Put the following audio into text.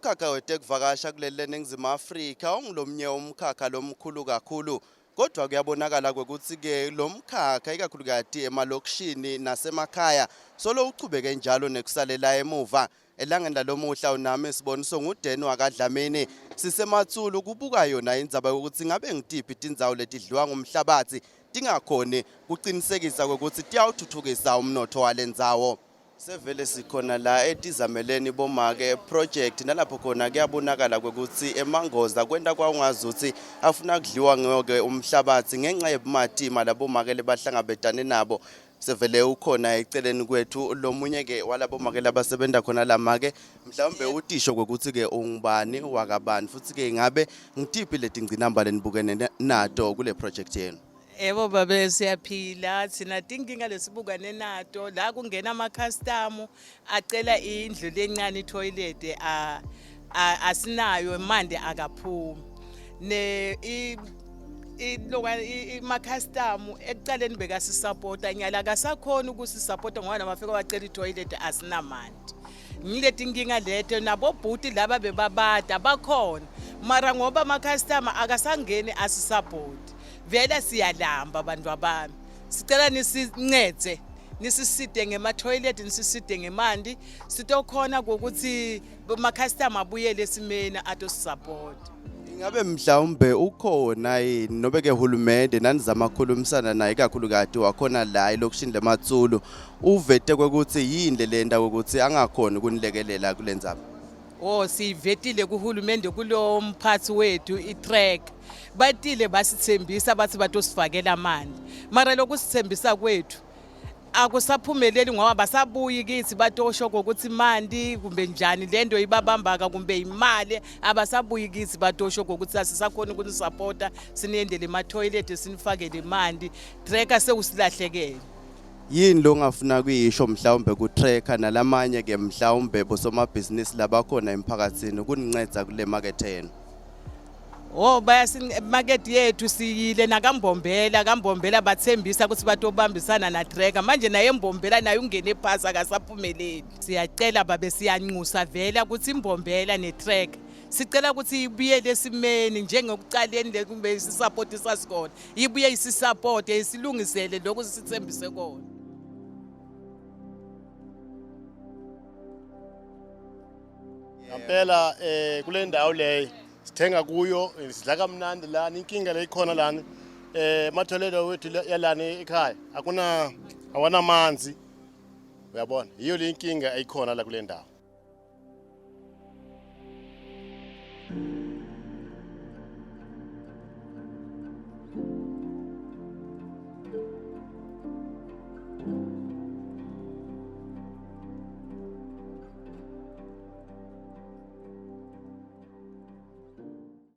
Umkhakha wetekuvakasha kuleli leNingizimu Afrika ungulomnye umkhakha lomkhulu kakhulu kodwa kuyabonakala kwekutsi-ke lo mkhakha ikakhulukati emalokishini nasemakhaya solo uchubeke njalo nekusalela emuva. Elangeni lalomuhla unami Siboniso nguDen wakaDlamini sisematsulu kubuka yona indzaba yokuthi ngabe ngitiphi tindzawo letidliwa ngumhlabatsi tingakhoni kucinisekisa kwekutsi tiyawuthuthukisa umnotfo walendzawo. Sevele sikhona la etizameleni bomake project nalapho khona kuyabonakala kwekutsi emangoza kwenta kwawungazuthi afuna kudliwa ngoke umhlabatsi ngenxa yebumatima labomake lebahlangabetane nabo. Sevele ukhona eceleni kwethu lomunye ke walabomake labasebenta khona lamake mhlawumbe utisho kwekutsi ke ungubani wakabani futhi ke ingabe ngitiphi letingcinamba lenibukene nato kule project yenu. Yebo babe siyaphila thina tinkinga lesibukane nato la kungena amakhasitamu acela indlu lencane ithoyilethe asinayo mande akaphumi ne imakhasitamu ekucaleni bekasisapota nyala akasakhoni ukusisapota ngoba nabafika bacela ithoyilethe asinamandi. Ngileti nkinga leto nabobhuti laba bebabada bakhona mara ngoba amakhastama akasangeni asisapoti vele siyalamba bantu abami sicela nisincedze nisiside ngemathoyilethi nisiside ngemanti sitokhona kokuthi amakhastama abuyele esimeni atosisapota. Ingabe mhlawumbe ukhona yini nobe ke hulumende nanizama kukhulumisana naye ikakhulukati wakhona la elokishini leMatsulu uvete kwekutsi yini lelenta kwekutsi angakhoni kunilekelela kule ndzaba? Oh siyivetile kuhulumende kulo mphathi wethu itrack batile basithembisa bathi batosifakela amanti mara lokusithembisa kwethu akusaphumeleli ngoba basabuyi kithi batosho kokuthi mandi kumbe njani lento ibabambaka kumbe imali abasabuyi kithi batosho kokuthi asisakhona ukunisapota siniyendele emathoyilethi sinifakele imandi tracker sewusilahlekele. Yini longafuna kuyisho mhlawumbe ku-tracker nalamanye ke mhlawumbe bosomabhizinisi labakhona emphakatsini kunincedza kule makethe yenu? Oh bayasimakethe yethu siyile nakambombela kambombela bathembisa ukuthi batobambisana na tracker manje naye mbombela naye ungene phasi akasaphumeleli. Siyacela babe siyanxusa vela ukuthi imbombela ne tracker sicela ukuthi ibuyele esimeni njengokucaleni le kumbe isisupport sasikona ibuye isisupport isilungisele lokhu sithembise kona. Ngampela eh kule ndawo leyo sithenga kuyo eh, sidla kamnandi lana inkinga le ikhona lana eh amathoyilethi wethu yalana ekhaya akuna awanamanzi uyabona yiyo le inkinga ayikhona la kule ndawo.